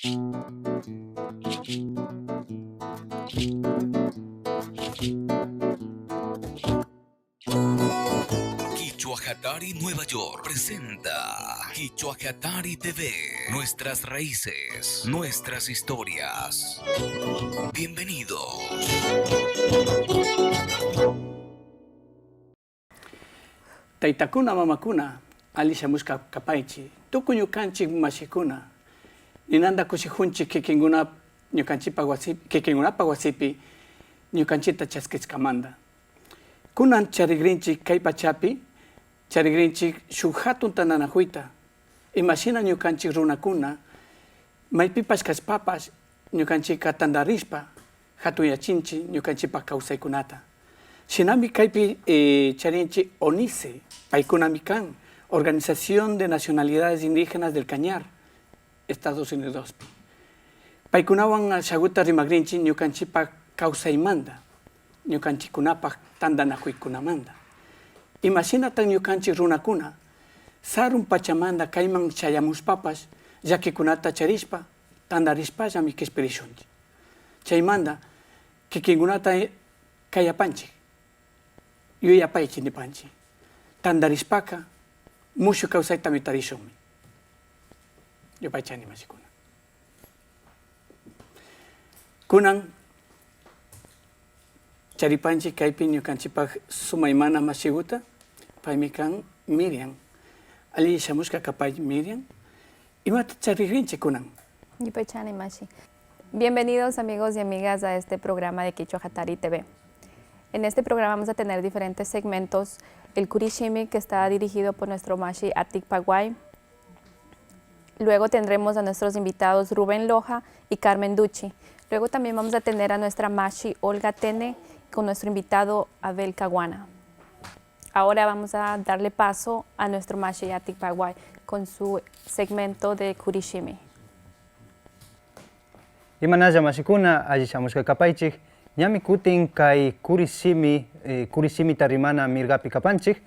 Quichua Hatari Nueva York presenta Quichua Hatari TV. Nuestras raíces, nuestras historias. Bienvenidos. Taytacuna, mamacuna, alli shamushka kapaychi, tukuy ñukanchik mashikuna, ninanda kushijunchik kikinkuna ñukanchikpak wasi, kikinkunapak wasipi ñukanchikta chaskishkamanta. Kunan charikrinchik kay pachapi charikrinchik shuk hatun tantanakuyta, imashina ñukanchik runakuna maypipash kashpapash ñukanchikka tantarishpa hatunyachinchik ñukanchikpak kawsaykunata. Shinami kaypi charinchik ONICE, paykunami kan, Organización de Nacionalidades Indígenas del Cañar, Estados Unidospi. Paykunawan shaguta rimakrinchik ñukanchikpak kawsaymanta, ñukanchikkunapak tantanakuykunamanta. Imashinatan ñukanchik runakuna sarun pachamanta kayman chayamushpapash llakikunata charishpa tantarishpallami kishpirishunchik. Chaymanta kikinkunata kayapanchik, yuyapaychik nipanchik. Tantarishpaka mushuk kawsaytami tarishunmi. Yupaychani mashikuna. Kunan charipanchik kaypi ñukanchikpak sumaymana mashiguta, paymi kan Miriam. Alli shamushka kapay Miriam. Imata charikrinchik kunan? Yupaychani mashi. Bienvenidos amigos y amigas a este programa de Quichua Hatari TV. En este programa vamos a tener diferentes segmentos. El Kurishimi, que está dirigido por nuestro mashi Atik Paguay. Luego tendremos a nuestros invitados Rubén Loja y Carmen Ducci. Luego también vamos a tener a nuestra mashi Olga Tene con nuestro invitado Abel Caguana. Ahora vamos a darle paso a nuestro mashi Atik Paguay con su segmento de Kurishimi. Imanalla mashikuna alli shamushka kapaychik, ñami kutin kay kurishimi, kurishimita rimana mirgapi kapanchik,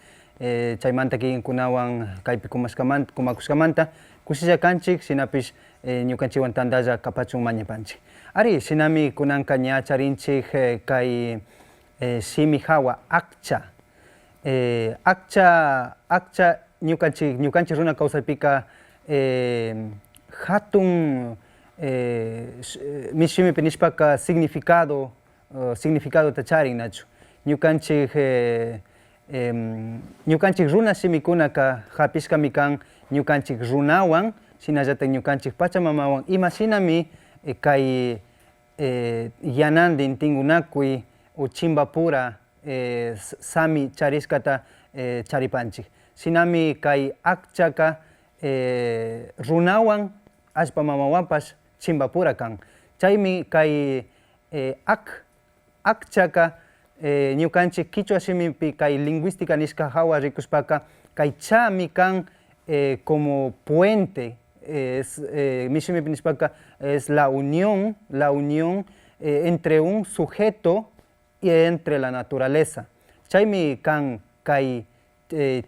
chaymanta kikinkunawan kaypi kumashkamanta, kumakushkamanta kushilla kanchik, shinapish ñukanchikwan tantalla kapachun mañapanchik. Ari, shinami kunanka ña charinchik kay shimi hawa akcha. Akcha, akcha ñukanchik, ñukanchik runa kawsaypika hatun mishimipi nishpaka significado, significadota charin nachu. Ñukanchik, ñukanchik runa shimikunaka hapishkami kan ñukanchik runawan, shinallatak ñukanchik pachamamawan ima shinami kay yanandin tinkunakuy o chimbapura sami charishkata charipanchik. Shinami kay akchaka runawan allpa mamawanpash chimbapura kan. Chaymi kay ak, akchaka ñukanchik kichwa shimipi kay lingüística nishka hawa rikushpaka kay chami kan como puente, es mishimipi nishpaka es la unión entre un sujeto y entre la naturaleza. Chaymi kan kay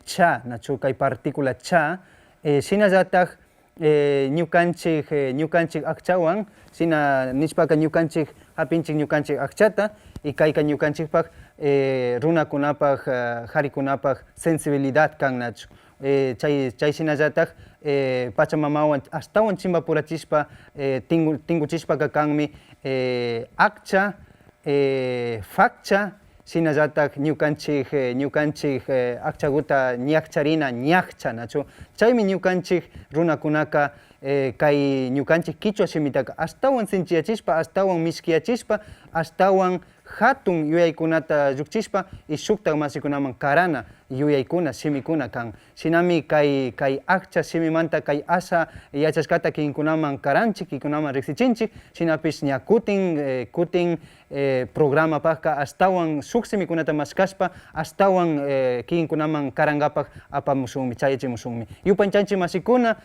cha, nachu kay partícula cha, shinallatak ñukanchik, ñukanchik akchawan, shina nishpaka ñukanchik hapinchik ñukanchik akchata, y kayka ñukanchikpak runakunapak, jarikunapak sensibilidad kan nachu. Chay, chay shinallatak pachamamawan ashtawan chimbapurachishpa tinguchishpaka kanmi akcha, fakcha, shinallatak ñukanchik, ñukanchik akchaguta ñakcharina ñakcha nachu. Chaymi ñukanchik runakunaka kay ñukanchik kichwa shimitaka ashtawan sinchiyachishpa, ashtawan mishkiyachishpa, ashtawan hatun yuyaykunata llukchishpa y shuktak masikunaman karana yuyaykuna, shimikuna kan. Shinami kay, kay akcha shimimanta kay asha yachashkata kikinkunaman karanchik, kikinkunaman riksichinchik, shinapish ña kutin, kutin programapakka ashtawan shuk shimikunata mashkashpa, ashtawan kikinkunaman karankapak apamushunmi, chayachimushunmi. Yupanchanchik masikuna,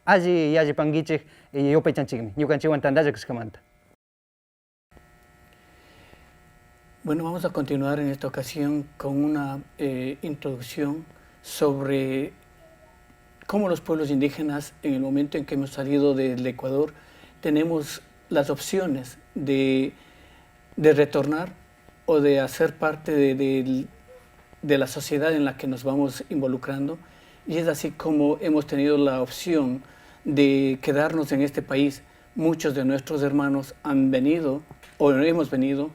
alli yallipankichik, yupaychanchikmi, ñukanchikwan tantalla kashkamanta. Bueno, vamos a continuar en esta ocasión con una introducción sobre cómo los pueblos indígenas, en el momento en que hemos salido del Ecuador, Tenemos las opciones de retornar o de hacer parte de la sociedad en la que nos vamos involucrando. Y es así como hemos tenido la opción de quedarnos en este país. Muchos de nuestros hermanos han venido o hemos venido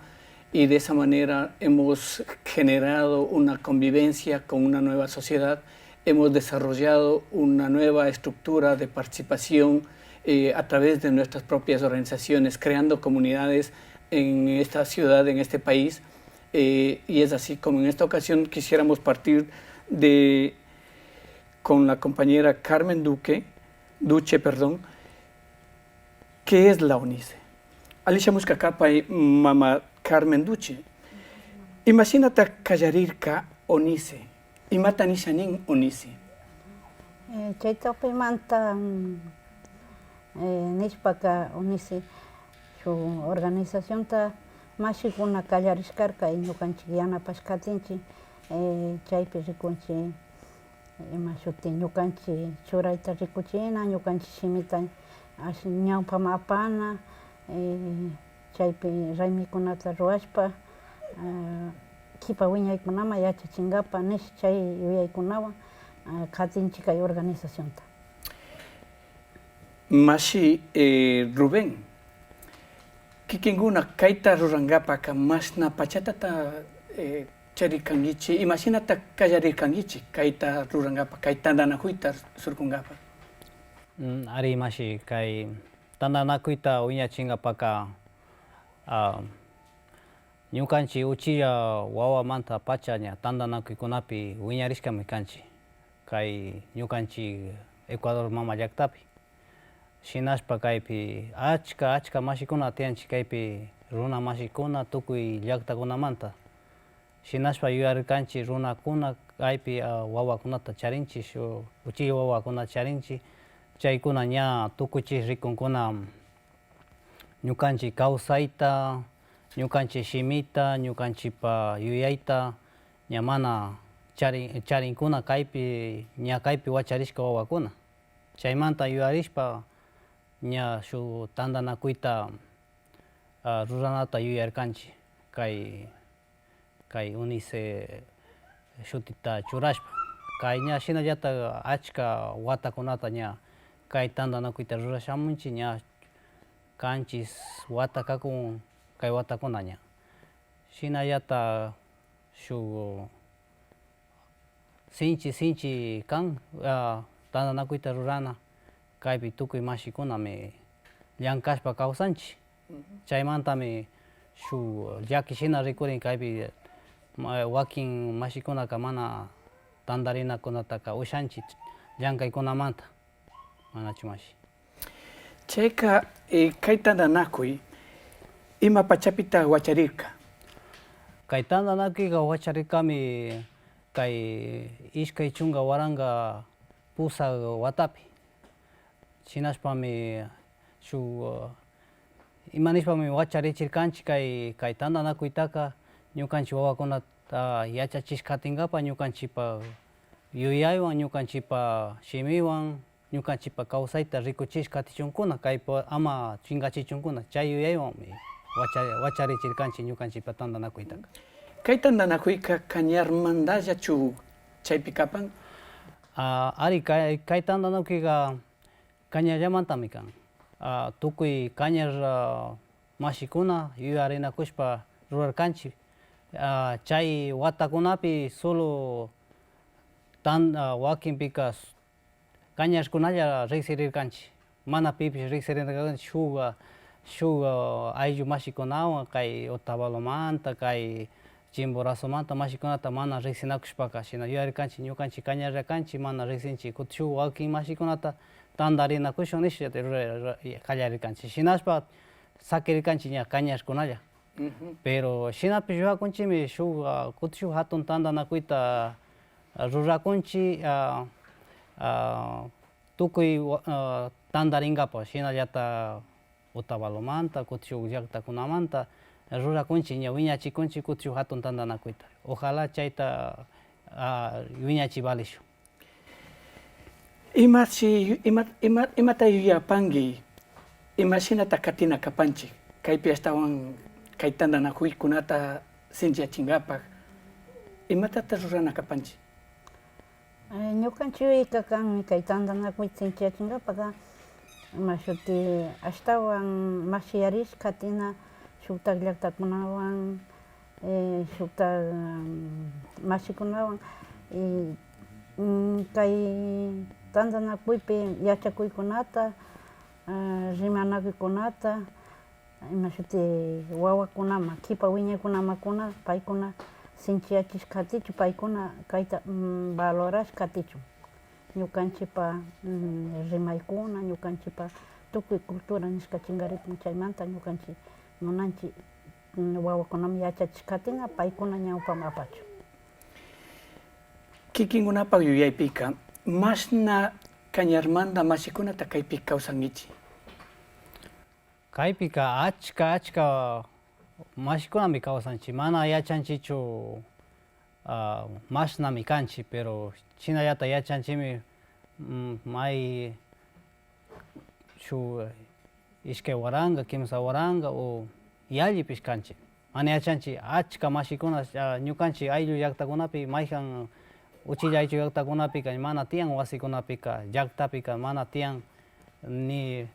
y de esa manera hemos generado una convivencia con una nueva sociedad, hemos desarrollado una nueva estructura de participación a través de nuestras propias organizaciones, creando comunidades en esta ciudad, en este país. Y es así como en esta ocasión quisiéramos partir con la compañera Carmen Duque, Duche, perdón, ¿qué es la ONICE? Alli shamushka kapai mama Carmen Duche. Imashinata kallarirka ONICE. Imata nisha nin ONICE. Chaytapimanta nishpaka ONICE shuk organizacionta mashikuna kallarishkarka ñukanchik yanapashkatinchik chaypi rikunchik ima shuti ñukanchik churayta rikuchina, ñukanchik shimita ñawpaman apana, chaypi raymikunata ruwashpa kipa wiñaykunaman yachachinkapak nish chay yuyaykunawan katinchik kay organizacionta. Mashi Rubén, kikinkuna kayta rurankapaka mashna pachatata charirkankichik, imashinata kallarirkankichik kayta rurankapak, kay tantanakuyta surkunkapak? Ari mashi, kay tantanakuyta wiñachinkapaka ñukanchik uchilla wawamanta pacha ña tantanakuykunapi wiñarishkami kanchik kay ñukanchik Ecuador mama llaktapi. Shinashpa kaypi achka achka mashikuna tiyanchik kaypi runa mashikuna tukuy llaktakunamanta. Shinashpa yuyarirkanchik runakuna kaypi wawakunata charinchik, shuk uchilla wawakunata charinchik, chaykuna ña tukuchik rikunkuna ñukanchik kawsayta, ñukanchik shimita, ñukanchikpa yuyayta ña mana charinkuna kaypi, ña kaypi wacharishka wawakuna. Chaymanta yuyarishpa ña shuk tantanakuyta ruranata yuyarkanchik kay ONICE shutita churashpa. Kay ña shinallatak achka watakunata ña kay tantanakuyta rurashamunchik ña 7 wata kakun kay watakuna ña. Shinallatak shuk sinchi sinchi kan tantanakuyta rurana kaypi tukuy mashikunami llankashpa kawsanchik. Chaymantami shuk llaki shina rikurin kaypi wakin mashikunaka mana tantarinakunataka ushanchik llankaykunamanta, manachu mashi. Chayka kay tantanakuy ima pachapita wacharirka? Kay tantanakuyka wacharirkami kay 2008 watapi. Shinashpami shuk ima nishpami wacharichirkanchik kay tantanakuytaka ñukanchik wawakunata yachachishkatinkapa ñukanchikpa yuyaywan, ñukanchikpa shimiwan, ñukanchikpa kawsayta rikuchishka katichunkuna, kaypa ama chinkachichunkuna, chay yuyaywanmi wacharichirkanchik ñukanchikpa tantanakuytaka. Kay tantanakuyka Cañarmandallachu chaypi kapan? Ari, kay tantanakuyka Cañarllamantami kan. Tukuy Cañar mashikuna yuyarinakushpa rurarkanchik. Chay watakunapi solo wakinpika Cañarkunalla riksirirkanchik. Mana pipish riksirirkanchik shuk ayllu mashikunawan kay Otavalamanta, kay Chimborazomanta mashikunata mana riksinakushpaka shina yuyarirkanchik ñukanchik Cañarlla kanchik mana riksinchik kutin shuk wakin mashikunata tantarinakushun nisha kallarirkanchik. Shinashpa sakirirkanchik ña Cañarkunalla. Pero shinapish yuyakunchikmi shuk kutin shuk hatun tantanakuyta rurakunchik tukuy tantarinkapa shinallatak Otavalomanta, kutin shuk llaktakunamanta rurakunchik ña wiñachikunchik kutin shuk hatun tantanakuyta. Ojalá chayta wiñachi valishun. Imata yuyapanki? Imashinata katina kapanchik kaypi ashtawan kay tantanakuykunata sinchiyachinkapak imatata rurana kapanchik? Ñukanchik yuyayka kanmi kay tantanakuy sinchiyachinkapak ima shuti ashtawan mashiyarishka katina shuktak llaktakunawan, shuktak mashikunawan y kay tantanakuypi yachakuykunata, rimanakuykunata ima shuti wawakunaman kipa wiñaykunaman kuna paykuna sinchiyachishka katichun paykuna kayta valorashka katichun ñukanchikpa rimaykuna, ñukanchikpa tukuy cultura nishka chingarikun chaymanta ñukanchik munanchik wawakunaman yachachishka katina paykuna ñawpaman apachun. Kikinkunapak yuyaypika mashna Cañarmanta mashikunata kaypi kawsankichik? Kaypika achka achka mashikunami kawsanchik, mana yachanchikchu mashnami kanchik, pero shinallata yachanchikmi may shuk ishkay waranka, kimsa waranka o yallipish kanchik. Mana yachanchik achka mashikuna ñukanchik ayllu llaktakunapi mayjan uchilla ayllu llaktakunapika mana tiyan wasikunapika, llaktapika mana tiyan ni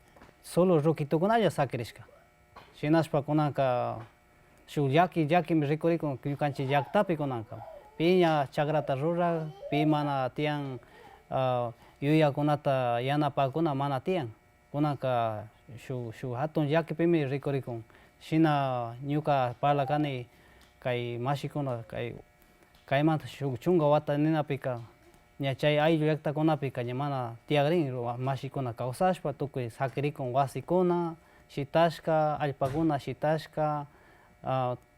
solo rukitukunalla sakirishka. Shinashpa kunanka shuk llaki llakimi rikurikun ñukanchik llaktapi kunanka. Pi ña chakrata rurak, pi mana tiyan yuyakunata yanapakuna mana tiyan. Kunanka shuk shuk hatun llakipimi rikurikun. Shina ñuka parlakani kay mashikuna kay kaymanta shuk chunka wata ninapika ña chay ayllu llaktakunapika ña mana tiyakrin mashikuna kawsashpa tukuy sakirikun wasikuna shitashka, allpakuna shitashka,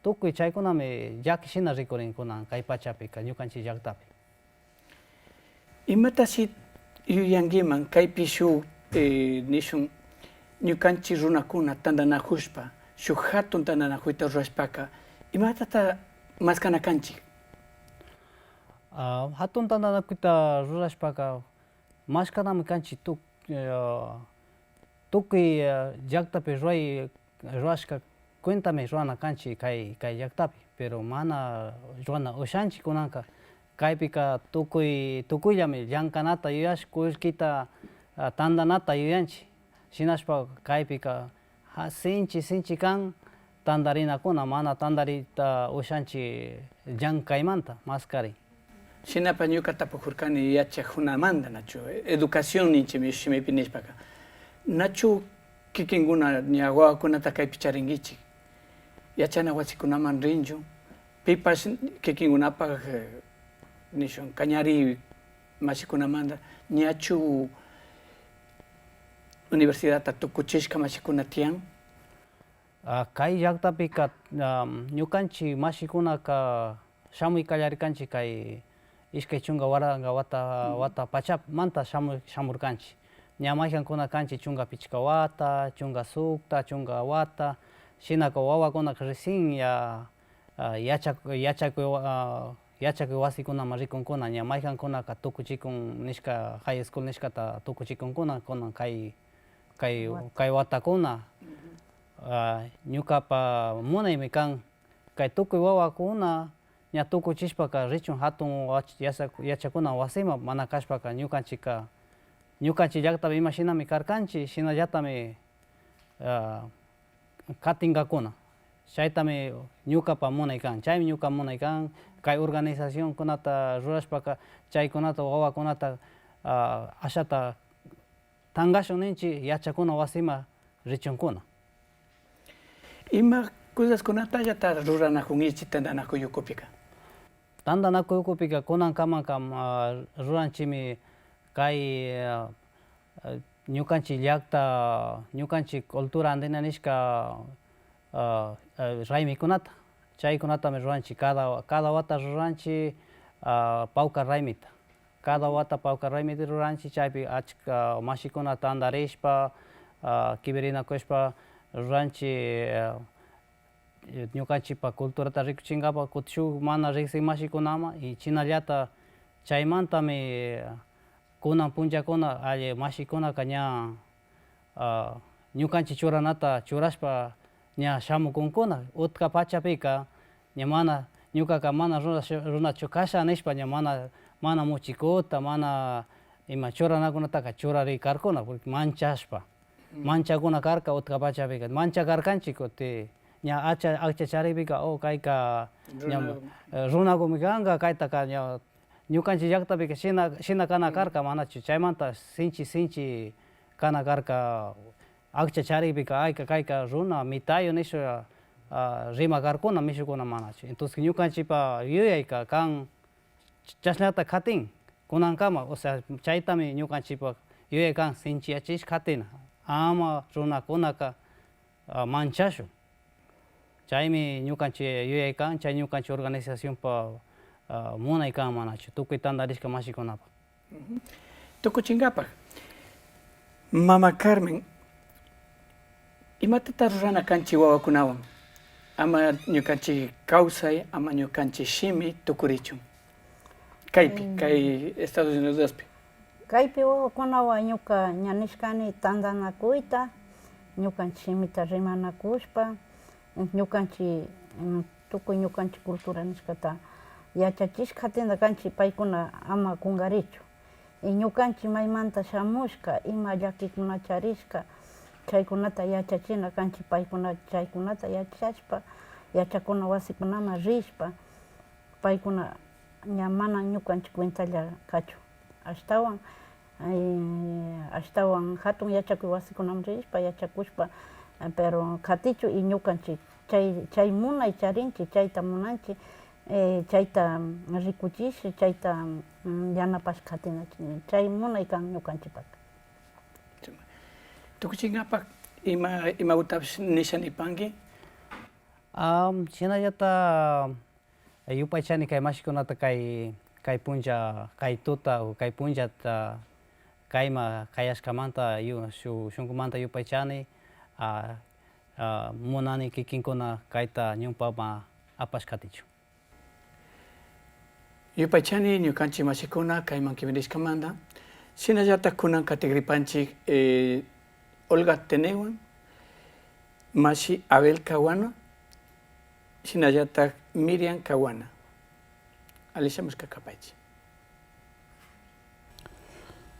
tukuy chaykunami llaki shina rikurin kunan kay pachapika ñukanchik llaktapi. Imatashi yuyanguiman kaypi shuk nishun ñukanchik runakuna tantanajushpa shuk hatun tantanakuyta rurashpaka imatata maskana kanchik? Hatun tantanakuyta rurashpaka mashkanami kanchik tukuy llaktapi ruray rurashka cuentami rurana kanchik kay kay llaktapi, pero mana rurana ushanchik kunanka kaypika tukuy tukuyllami llankanata yuyash kullkita tantanata yuyanchik, shinashpa kaypika sinchi sinchi kan tantarinakuna mana tantarita ushanchik llankaymanta maskarin. Shinapa ñuka tapujurkani yachajunamanta nachu educación ninchikmi shimipi nishpaka nachu kikinkuna ña wawakunata kaypi charinkichik yachana wasikunaman rinchu pipash kikinkunapak nishun Cañari mashikunamanta ñachu universidadta tukuchishka mashikuna tiyan? Kay llaktapika ñukanchik mashikunaka shamuy kallarikanchik kay ishkay chunka waranka wata wata pachamanta shamurkanchik. Ña mayjankuna kanchik chunka pichka wata, chunka sukta, chunka wata, shinaka wawakunaka recién ña yachakuy yachakuy wasikunaman rikunkuna ña mayjankunaka tukuchikun nishka high school nishkata tukuchikunkuna kunan kay kay kay watakuna. Ñukapa munaymi kan kay tukuy wawakuna ña tukuchishpaka richun hatun yachakuna wasiman mana kashpaka ñukanchikka ñukanchik llaktapi ima shinami karkanchik shinallatami katinkakuna chaytami ñukapa munay kan chaymi ñuka munay kan kay organizacionkunata rurashpaka chaykunata wawakunata ashata tankashun ninchik yachakuna wasiman richunkuna. Ima cosaskunatallata ruranajunkichik tantanakuy ukupika? Tantanakuy ukupika kunankamaka ruranchikmi kay ñukanchik llakta ñukanchik cultura andina nishka raymikunata chaykunatami ruranchik cada cada wata ruranchik pawkar raymita cada wata pawkar raymita ruranchik chaypi achka mashikuna tantarishpa kimirinakushpa ruranchik ñukanchikpa culturata rikuchinkapak kutin shuk mana riksik mashikunaman y shinallata chaymantami kunan punllakuna alli mashikunaka ña. Ñukanchik churanata churashpa ña shamukunkuna. Utka pachapika ña mana ñukaka mana runachu kasha nishpa ña mana mana muchikuta, mana ima churanakunataka churarikarkuna, porque manchashpa. Manchakuna karka utka pachapika. Manchakarkanchik kutin ña acha akcha charikpika oh kayka ña runakumi kanka, kaytaka ña ñukanchik llaktapika shina shina kana karka manachu chaymanta sinchi sinchi kana karka akcha charikpika ayka kayka runa mitayo nishpa rimakarkuna mishukuna manachu. Entonces ñukanchikpa yuyayka kan chashnata katin kunankama, osea chaytami ñukanchikpa yuyay kan sinchiyachishka katina ama runakunaka manchashun. Chaymi ñukanchik yuyay kan, chay ñukanchik organizacionpa munay kan manachu tukuy tantarishka mashikunapa. Tukuchinkapak, Mama Carmen, imatata rurana kanchik wawakunawan ama ñukanchik kawsay, ama ñukanchik shimi tukurichun kaypi, kay Estados Unidospi? Kaypi wawakunawan ñuka ña nishkani tantanakuyta, ñukanchik shimita rimanakushpa, ñukanchik tukuy ñukanchik cultura nishkata yachachishka katina kanchik paykuna ama kunkarichu. Y ñukanchik maymanta shamushka, ima llakikuna charishka, chaykunata yachachina kanchik paykuna chaykunata yachashpa, yachakuna wasikunaman rishpa, paykuna ña mana ñukanchik cuentalla kachun. Ashtawan, ashtawan hatun yachakuy wasikunaman rishpa, yachakushpa, pero katichu y ñukanchik chay chay munay charinchik, chayta munanchik, chayta rikuchish, chayta yanapash katina, chay munay kan ñukanchikpaka. Tukuchinkapak ima imagutapish nisha nipanki? Shinallata yupaychani kay mashikunata kay kay punlla kay tuta o kay punllata kayma kayashkamanta shunkumanta yupaychani, munani kikinkuna kayta ñawpama apash katichun. Yupaychani ñukanchik mashikuna kayman kimirishkamanta, shinallatak kunan katikripanchik Olga Tenewan, mashi Abel Cahuana, shinallatak Miriam Cahuana. Alli shamushka kapaychik.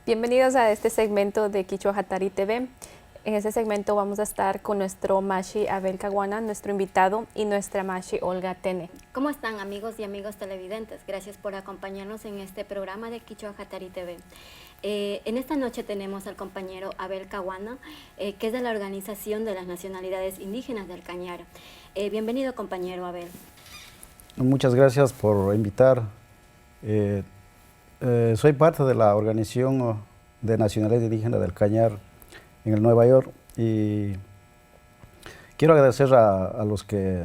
Bienvenidos a este segmento de Quichua Jatari TV. En este segmento vamos a estar con nuestro Mashi Abel Caguana, nuestro invitado, y nuestra Mashi Olga Tene. ¿Cómo están, amigos y amigos televidentes? Gracias por acompañarnos en este programa de Quichua Jatari TV. En esta noche tenemos al compañero Abel Caguana, que es de la Organización de las Nacionalidades Indígenas del Cañar. Bienvenido, compañero Abel. Muchas gracias por invitar. Soy parte de la Organización de Nacionalidades Indígenas del Cañar en el Nueva York y quiero agradecer a los que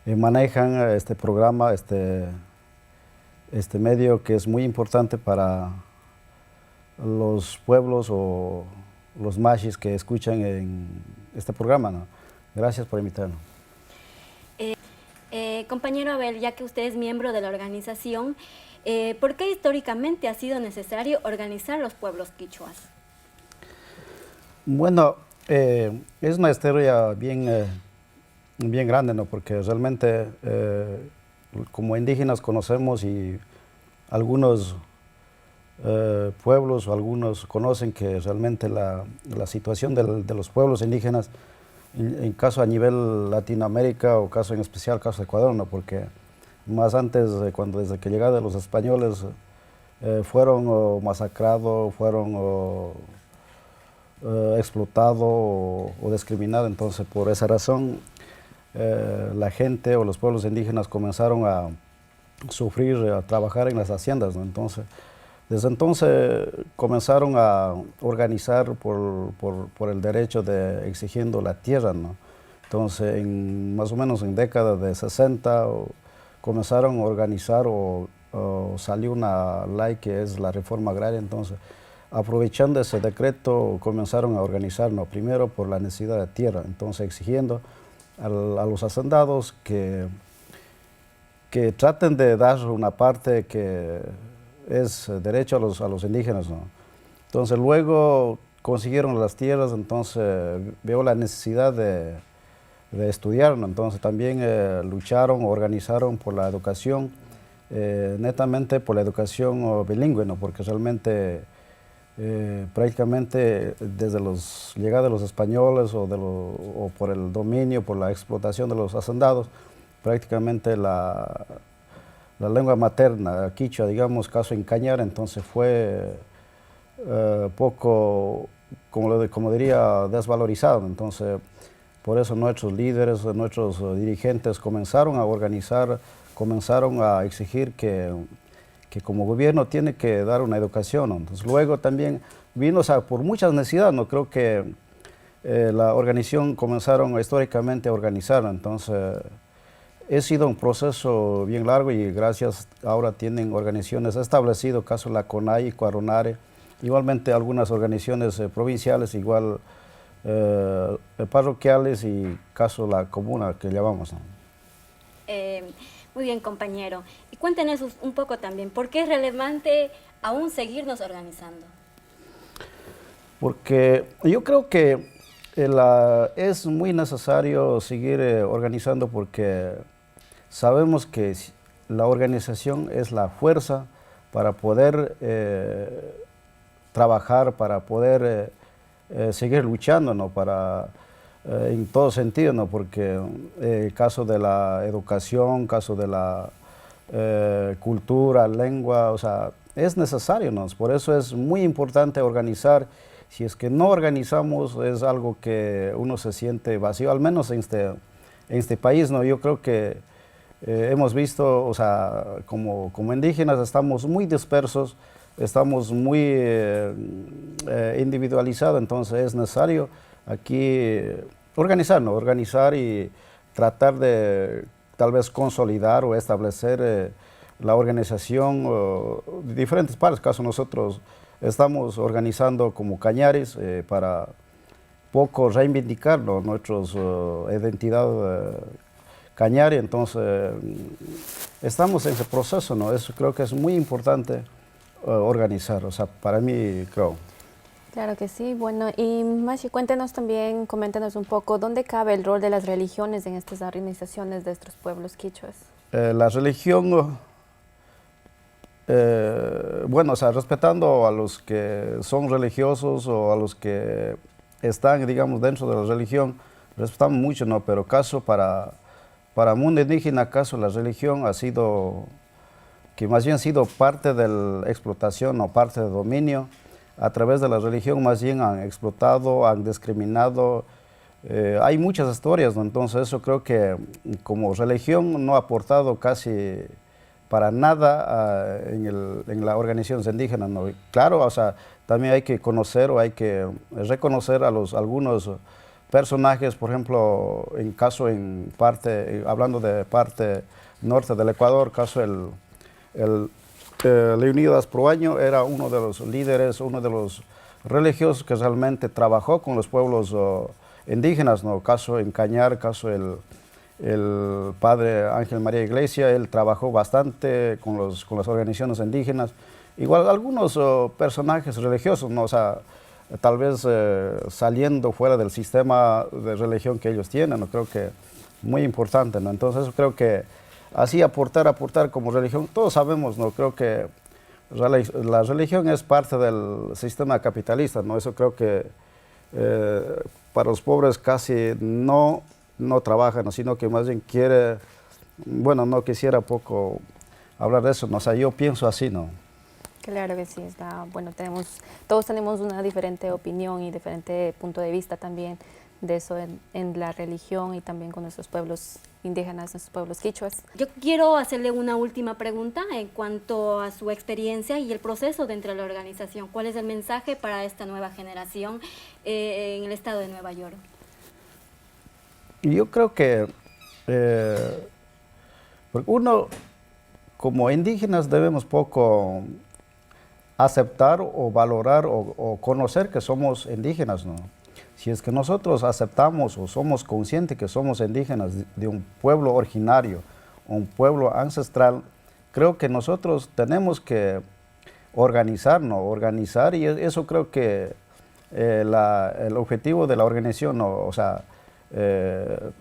manejan este programa, este medio que es muy importante para los pueblos o los mashis que escuchan en este programa, ¿no? Gracias por invitarnos. Compañero Abel, ya que usted es miembro de la organización, ¿por qué históricamente ha sido necesario organizar los pueblos quichuas? Es una historia bien grande, ¿no? Porque realmente como indígenas conocemos y algunos pueblos o algunos conocen que realmente la situación de los pueblos indígenas, en caso a nivel Latinoamérica o caso en especial caso de Ecuador, ¿no? Porque más antes, desde que llegaron los españoles, fueron masacrados, fueron explotados o discriminados. Entonces, por esa razón, la gente o los pueblos indígenas comenzaron a sufrir, a trabajar en las haciendas, ¿no? Entonces, desde entonces comenzaron a organizar por el derecho de exigiendo la tierra, ¿no? Entonces, más o menos en década de 60, comenzaron a organizar o salió una ley que es la reforma agraria. Entonces, aprovechando ese decreto, comenzaron a organizarnos, primero por la necesidad de tierra, entonces exigiendo a los hacendados que traten de dar una parte que es derecho a los indígenas, ¿no? Entonces luego Consiguieron las tierras, entonces veo la necesidad de estudiar, ¿no? Entonces también lucharon, organizaron por la educación, netamente por la educación bilingüe, ¿no? Porque realmente prácticamente desde la llegada de los españoles o por el dominio, por la explotación de los hacendados, prácticamente la lengua materna, quichua, digamos, caso en Cañar, entonces fue poco, como diría, desvalorizado. Entonces, por eso nuestros líderes, nuestros dirigentes comenzaron a organizar, comenzaron a exigir que como gobierno tiene que dar una educación, ¿no? Entonces, luego también vino, o sea, por muchas necesidades, ¿no? Creo que la organización comenzaron históricamente a organizar, entonces ha sido un proceso bien largo y gracias ahora tienen organizaciones establecidas, caso la CONAIE, Cuaronare, igualmente algunas organizaciones provinciales, igual parroquiales y caso la comuna que llamamos, ¿no? Muy bien, compañero. Y cuéntenos un poco también, ¿por qué es relevante aún seguirnos organizando? Porque yo creo que es muy necesario seguir organizando porque sabemos que la organización es la fuerza para poder trabajar, para poder seguir luchando, ¿no? Para, en todo sentido, ¿no? Porque el caso de la educación, caso de la cultura, lengua, o sea, es necesario, ¿no? Por eso es muy importante organizar. Si es que no organizamos, es algo que uno se siente vacío, al menos en este país, ¿no? Yo creo que hemos visto, o sea, como indígenas estamos muy dispersos, estamos muy individualizados, entonces es necesario aquí organizar, ¿no? Organizar y tratar de tal vez consolidar o establecer la organización de diferentes partes. Caso nosotros estamos organizando como Cañaris para poco reivindicar, ¿no? Nuestra identidad cañari, entonces estamos en ese proceso, ¿no? Eso creo que es muy importante organizar, o sea, para mí creo. Claro que sí. Bueno, y Mashi, cuéntenos también, coméntenos un poco, ¿dónde cabe el rol de las religiones en estas organizaciones de estos pueblos quichuas? La religión, bueno, o sea, respetando a los que son religiosos o a los que están, digamos, dentro de la religión, respetamos mucho, ¿no? Pero caso para el mundo indígena, caso la religión ha sido, que más bien ha sido parte de la explotación o parte del dominio. A través de la religión más bien han explotado, han discriminado. Hay muchas historias, ¿no? Entonces eso creo que como religión no ha aportado casi para nada en la organización indígena, ¿no? Y claro, o sea, también hay que conocer o hay que reconocer a algunos personajes, por ejemplo, en caso en parte, hablando de parte norte del Ecuador, caso el Leonidas Proaño era uno de los líderes, uno de los religiosos que realmente trabajó con los pueblos indígenas, ¿no? Caso en Cañar, caso el padre Ángel María Iglesia, él trabajó bastante con las organizaciones indígenas. Igual algunos personajes religiosos, ¿no? O sea, tal vez saliendo fuera del sistema de religión que ellos tienen, ¿no? Creo que muy importante, ¿no? Entonces creo que así aportar como religión, todos sabemos, ¿no? Creo que la religión es parte del sistema capitalista, ¿no? Eso creo que para los pobres casi no trabajan, ¿no? Sino que más bien quiere, bueno, no quisiera poco hablar de eso, ¿no? O sea, yo pienso así, ¿no? Claro que sí, está, bueno, todos tenemos una diferente opinión y diferente punto de vista también de eso en la religión y también con nuestros pueblos indígenas, nuestros pueblos quichuas. Yo quiero hacerle una última pregunta en cuanto a su experiencia y el proceso dentro de la organización. ¿Cuál es el mensaje para esta nueva generación en el estado de Nueva York? Yo creo que uno, como indígenas, debemos poco aceptar o valorar o conocer que somos indígenas, ¿no? Si es que nosotros aceptamos o somos conscientes que somos indígenas de un pueblo originario, un pueblo ancestral, creo que nosotros tenemos que organizarnos, organizar, y eso creo que El objetivo de la organización, ¿no? O sea,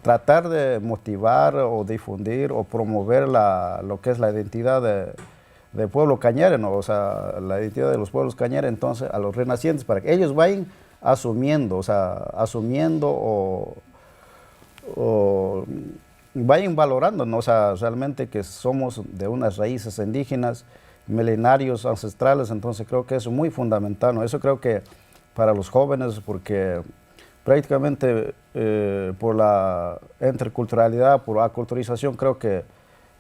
tratar de motivar o difundir o promover lo que es la identidad del pueblo cañare, ¿no? O sea, la identidad de los pueblos cañare, entonces, a los renacientes, para que ellos vayan asumiendo, o sea, asumiendo o vayan valorando, ¿no? O sea, realmente que somos de unas raíces indígenas, milenarios, ancestrales, entonces creo que eso es muy fundamental, ¿no? Eso creo que para los jóvenes, porque prácticamente por la interculturalidad, por la aculturización, creo que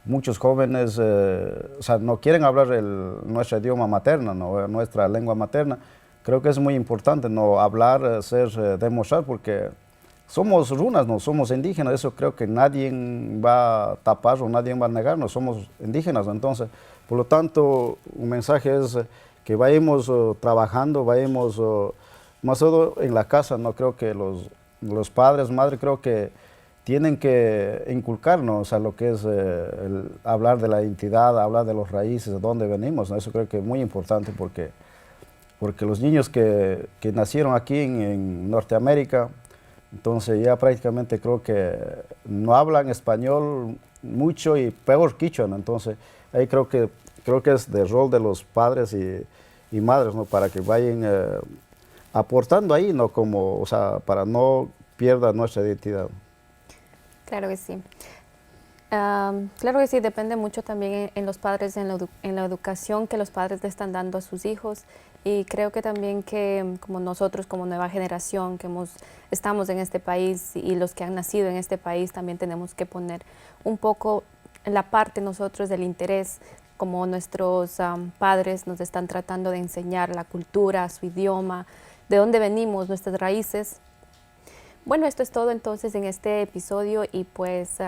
muchos jóvenes no quieren hablar nuestro idioma materno, ¿no? Nuestra lengua materna. Creo que es muy importante no hablar, hacer, demostrar, porque somos runas, no somos indígenas, eso creo que nadie va a tapar o nadie va a negarnos, somos indígenas. Entonces, por lo tanto, un mensaje es que vayamos trabajando, vayamos, más todo en la casa, no creo que los padres, madres, creo que tienen que inculcarnos a lo que es el hablar de la identidad, hablar de los raíces, de dónde venimos, ¿no? Eso creo que es muy importante porque los niños que nacieron aquí en Norteamérica, entonces ya prácticamente creo que no hablan español mucho y peor quichua, ¿no? Entonces ahí creo que es del rol de los padres y madres, ¿no? Para que vayan aportando ahí, ¿no? Como, o sea, para no pierda nuestra identidad. Claro que sí. Claro que sí, depende mucho también en los padres, en la educación que los padres le están dando a sus hijos. Y creo que también que como nosotros, como nueva generación, que estamos en este país y los que han nacido en este país, también tenemos que poner un poco la parte nosotros del interés, como nuestros padres nos están tratando de enseñar la cultura, su idioma, de dónde venimos, nuestras raíces. Esto es todo entonces en este episodio y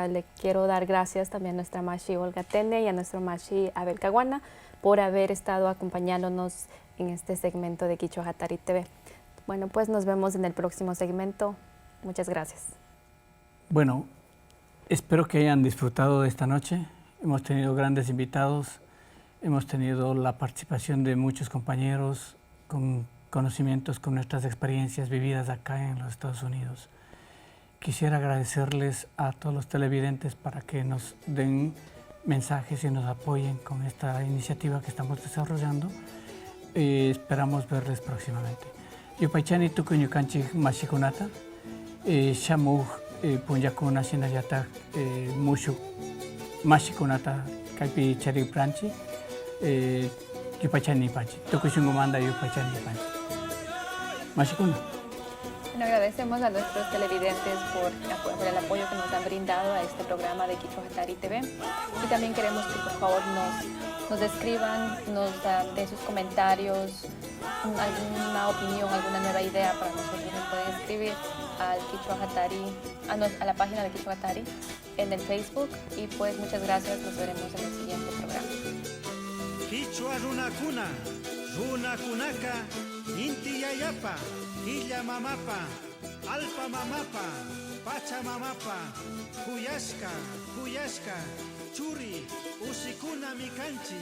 le quiero dar gracias también a nuestra Mashi Olga Tene y a nuestro Mashi Abel Caguana por haber estado acompañándonos en este segmento de Kichwa Hatari TV. Nos vemos en el próximo segmento. Muchas gracias. Espero que hayan disfrutado de esta noche. Hemos tenido grandes invitados, hemos tenido la participación de muchos compañeros con conocimientos, con nuestras experiencias vividas acá en los Estados Unidos. Quisiera agradecerles a todos los televidentes para que nos den mensajes y nos apoyen con esta iniciativa que estamos desarrollando. Esperamos verles próximamente. Yupaychani tukuy ñukanchik mashikunata, shamuk punllakuna shinallatak mushuk mashikunata kaypi charipranchik, yupaychani panchik, tukuy shunkumanta yupaychani panchik. Mashikuna. Agradecemos a nuestros televidentes por el apoyo que nos han brindado a este programa de Kichwa Hatari TV. Y también queremos que por favor nos escriban, nos den sus comentarios, alguna opinión, alguna nueva idea para nosotros. Nos pueden escribir al Kichwa Hatari, a, nos, a la página de Kichwa Hatari en el Facebook. Muchas gracias, nos veremos en el siguiente programa. Kichwa runakuna, runakunaka, inti yayapa, killa mamapa, alpa mamapa, pacha mamapa, kuyashka, kuyashka, churi, usikuna mikanchi.